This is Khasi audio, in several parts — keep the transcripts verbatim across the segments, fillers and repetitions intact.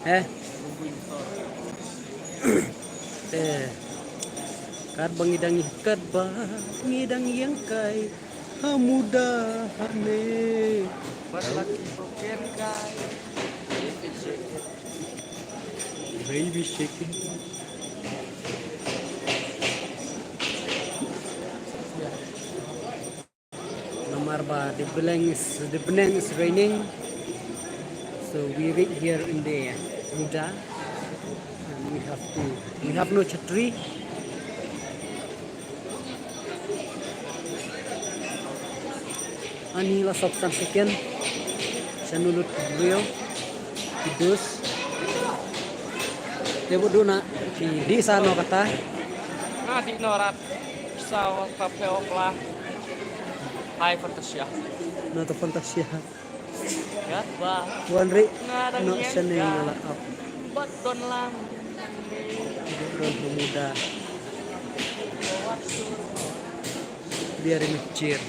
Eh. Eh. Katba ngi dang, katba ngi dang ïeng kai ha muda hane. Baby shake it. Namar ba the blank is, the blank is raining. So we read here in the muda. And we have to, we have no chhatri. Ani la sop san second. Sanu lut brio. Kidus. Te bu duna. Ki di sano kata. Nga di norat. Sawa kape opla. Hai Fantasia. No to Fantasia. Gat ba. Wan ri. Nga dang no ïeng sene ka. Ngala ap. Bat don lang. Don pemuda. Biar ini kecil.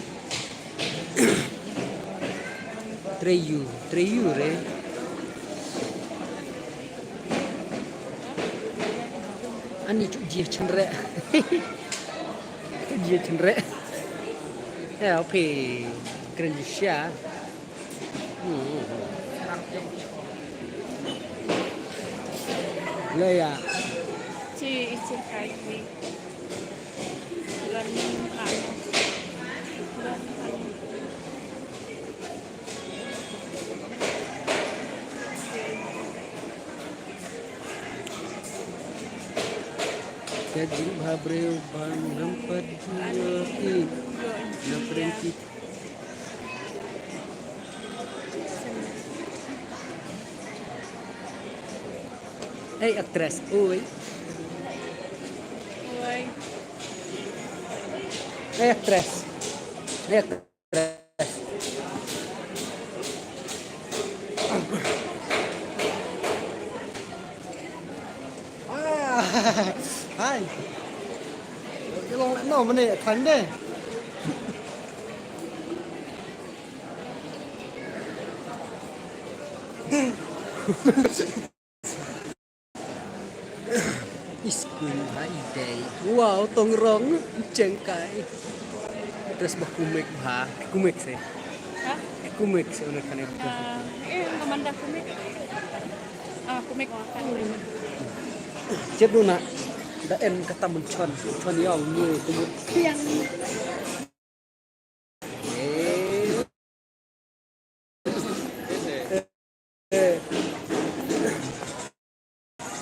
Treyu, treyu re. Ani chu ji chenre. Ji chenre. Ya, oke. Keren ji sha. Hmm. Le ya. Ci icin kai kui. Gan anu. Gan anu. Ka jingïaid bha briew ban rem pat ïohi na pyrthei. Ei, actress, oi. Oi. Ei, actress. Ei, actress. Ah, hai. Ilong no mane thang de. Iskun ha idei. Wow, tongrong, jengkai. Terus ba kumek ba, kumek se. Ha? Kumek se una kane. Ah, eh, ka manda kumek. Ah, kumek wa kan. Chet duna, da en kata mun chon, chon yong ni kumut. Piang.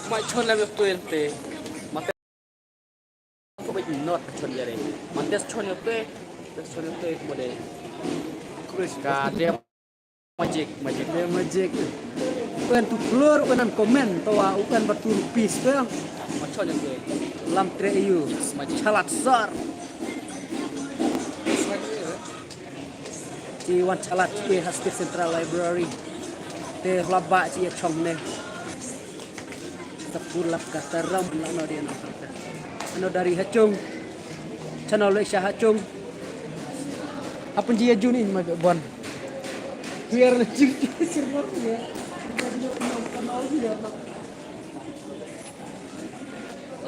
Ma chon la me tuel te. Ma te ko be not chon yare. Ma te chon yo te. Te chon yo te mo de. Ka de magic, magic. De magic. Wen tu floor, wen an comment, to wa, wen ba tu rupees, to ya. Ma chon yo te. Lam tre yu. Magic. Chalat sar. Ci wan chalat ci ha State Central Library. Te hlaba ci ya chong ne. Ta pulap ka taram la no dia no. Ano dari hachung. Channel le sha hachung. Apun ji ya juni ma bon. Biar na jing sirmor ya.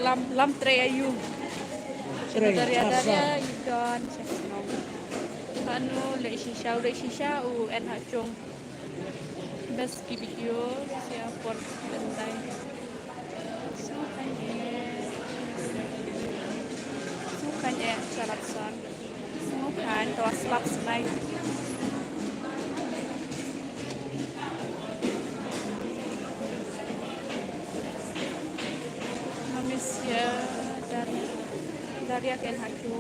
Lam, lam tre ayu. Tre, daria, daria, ikan, sesno. Anu, le shisha, le shisha, u en hachung. Best ki video, sia por bentai. Sukanye. Sukanye, salat san. Sngewkhan, to slap snai. Mami sia dari, dari aken hachu.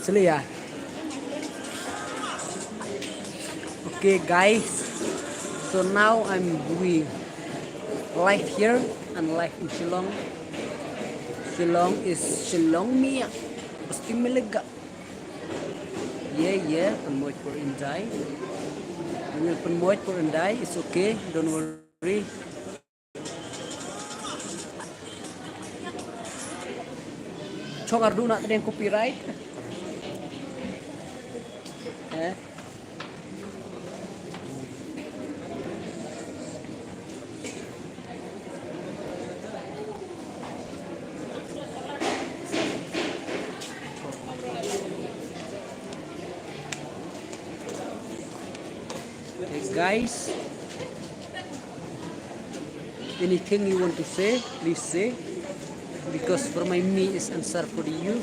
Selia. Okay, guys. So now I'm doing live here and live in Shillong. Shillong is Shillong Mia. Pasti melega. Yeah, yeah, pynmoj por in dai. We'll pynmoj por in dai. It's okay, don't worry. Chong ardu na tadeng copyright. Eh? Hey guys, anything you want to say, please say, because for my me is answer for you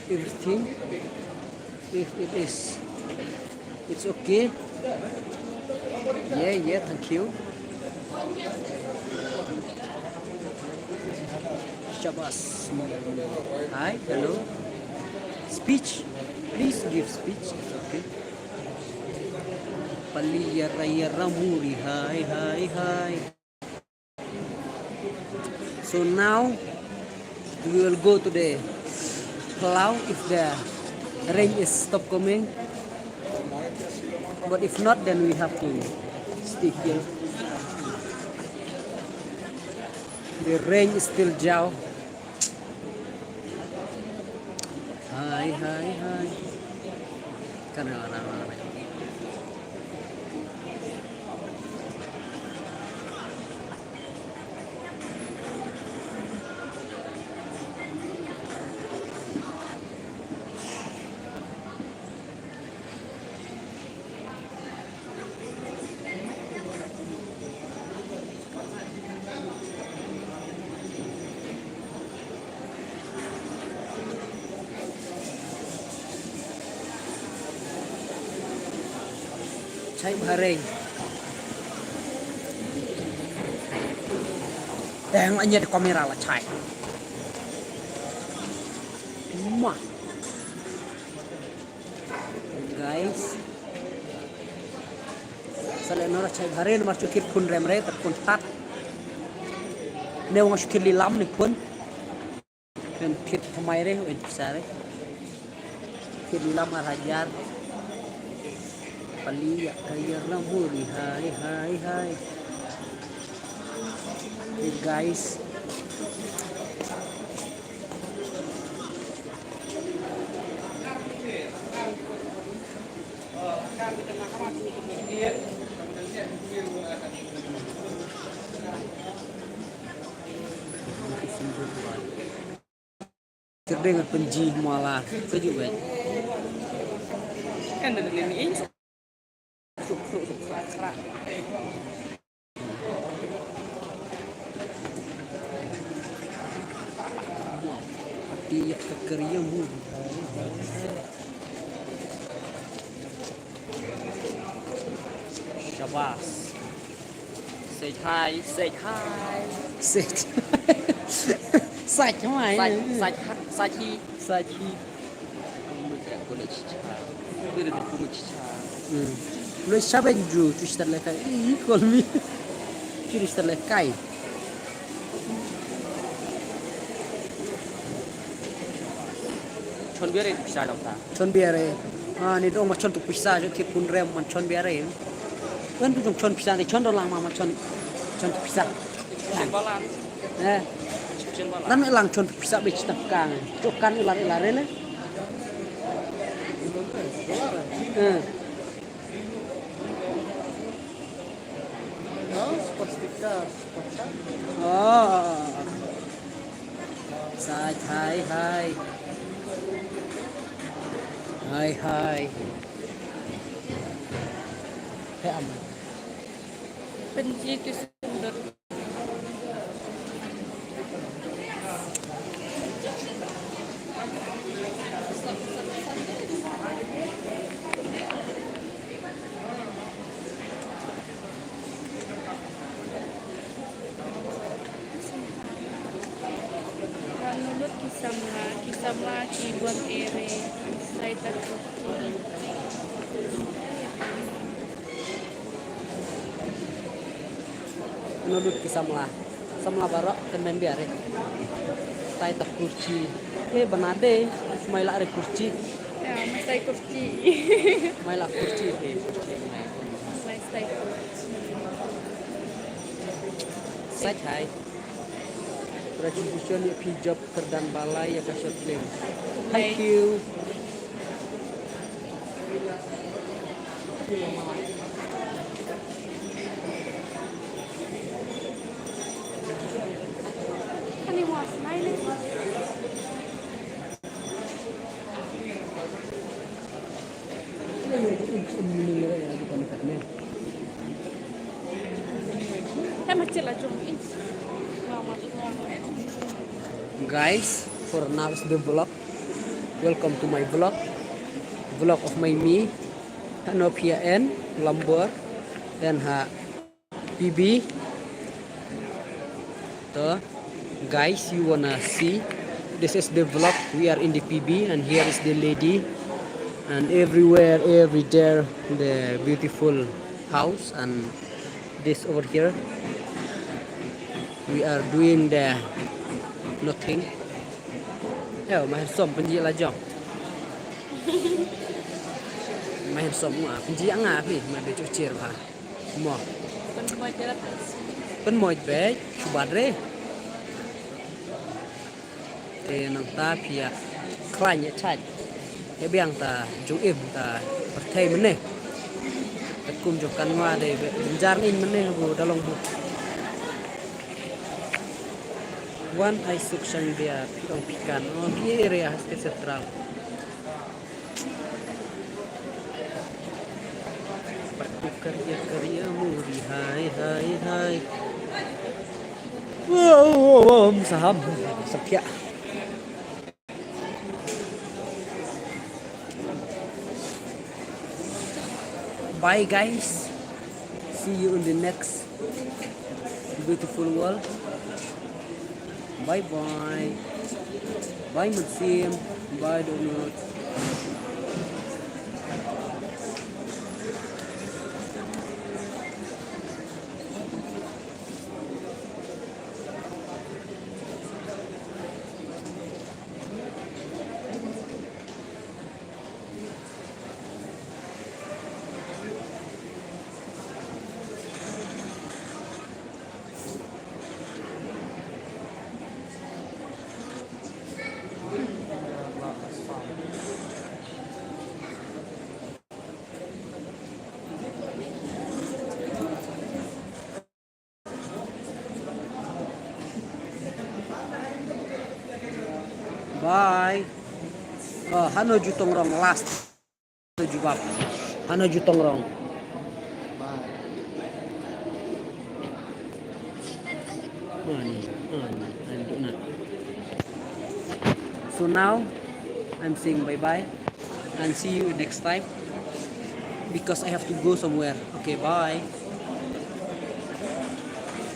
everything. If it is, it's okay. Yeah, yeah, thank you. Shabas. Hi, hello. Speech. Please give speech. It's okay. Pali yara yara muri. Hi, hi, hi. So now we will go to the Palau if the rain is stop coming. But if not, then we have to stay here. The rain is still jaw. Hi, hi, hi. Kan ada orang-orang. Chai bhareng. Dang anyet kamera la chai. Ma. Guys. Sale nora chai bhareng mar chukir phun rem re, ta phun tat. Ne wang chukir li lam ni phun. Kan kit pamai re, wen pisa re. Kit lam ar hajar. Pali ya kaya ramuri, hai, hai, hai. Hey guys. Kerdeng pynji mala. Sejuk wet. Kan ada ni. Tiyak ka keriam. Shabas. Sej hai, sej hai. Sej. Sej hai. Sej, sej ha-, sej hi. Sej hi. Hmm. Lu siapa yang ju, tu sitar lekai. Ih, call me. Tu sitar lekai. Chon biare pisa dong ta. Chon biare. Ah, ni dong ma chon tu pisa, jo ti pun rem man chon biare. Kan tu dong chon pisa, ni chon dong lang ma, ma chon, chon tu pisa. Chon balan. Eh. Chon balan. Lan lang chon tu pisa be chita kang. Chon kan ilar ilar le. Eh. Oh, spastika, spastika. Oh. Sai, hai, hai. Hai, hai. Hai, am. Penji tu sundut. Ngan lut ki samla, ki samla ki wan ere, sai ta. Ngan lut ki samla. Samla baroh, tymmen biare. Tai ta kursi. Eh, bana de, mai la re kursi. Mai style kurti. Mai la kurti, eh, kurti mai. Mai style kurti. Sait hai. Congratulations ïa phi, job kyrdan ba lai ïa ka short film. Thank you. Guys, for now is the vlog. Welcome to my vlog. Vlog of my me. Hano pia en lambor en ha P B. To, guys, you wanna see? This is the vlog. We are in the P B, and here is the lady, and everywhere, every there, the beautiful house, and this over here. We are doing the nothing. Yo, ma handsome, pynjih la jong. Ma handsome nga, pynjih nga phi, ma de chochir ba. Mo. Pynmoit bad re. Te nangta phi ïa khlaiñ ïa chait. Ïa biang ta jong im ta pyrthei mynne. Te kum jong kan ngwa de be jar nin mynne bu da long bu. Wan ai suk sang dia phi ong phi kan. Oh, phi area Haste Central. Patu karya karya muri hai hai hai. Wow, wow, wow, saham. Sakya. Bye guys. See you in the next beautiful world. Bye bye. Bye Maxim. Bye Donut. Bye. Oh, hano jutong rong last. Hano jubab. Hano jutong rong. Ani, ani, ani tu na. So now, I'm saying bye bye and see you next time because I have to go somewhere. Okay, bye.